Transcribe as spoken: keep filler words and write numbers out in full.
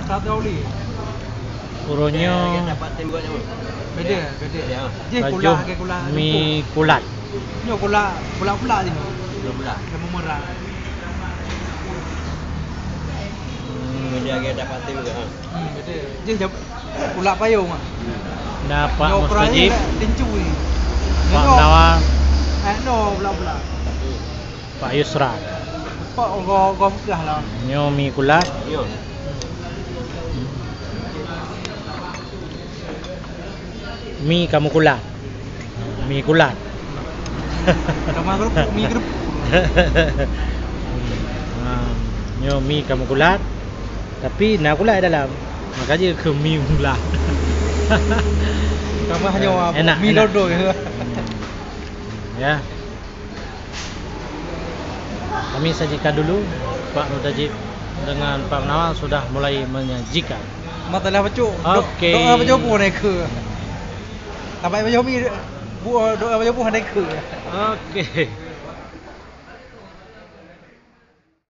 Satu oli. Uroe nyoe beda, beda. Jih pajoh kulah ke kulah mi kulat. Nyoe kulah, kulah-kulah jih. Kulah-kulah. Yang merah. Hmm. Beda ke dapat tim ke, ha? Hmm, beda. Jih jab-, kulah payung ah. Na Pak Mustajib. Tincu ni. Pak Nawa. Eh, no, kulah-kulah. Pak Yusra. Pak, go, go peugah lah. Nyoe mi kulat. Yo. Mi kamoe kulat. Mi kulat. Kamoe geureupeuk, mi geureupeuk. Ha, nyoe mi kamoe kulat. Tapi na kulat dalam. Maka jih keu mi kulat. Kamoe nyoe enak, mi enak. Dodo. Ya. Kami sajikan dulu, Pak Mustajib dengan Pak Nawa sudah mulai menyajikan. Matalah bacut. Oke. Doa bacut pun ada ke. Sampai bacut mi, bu-, doa bacut pun ada ke. Oke.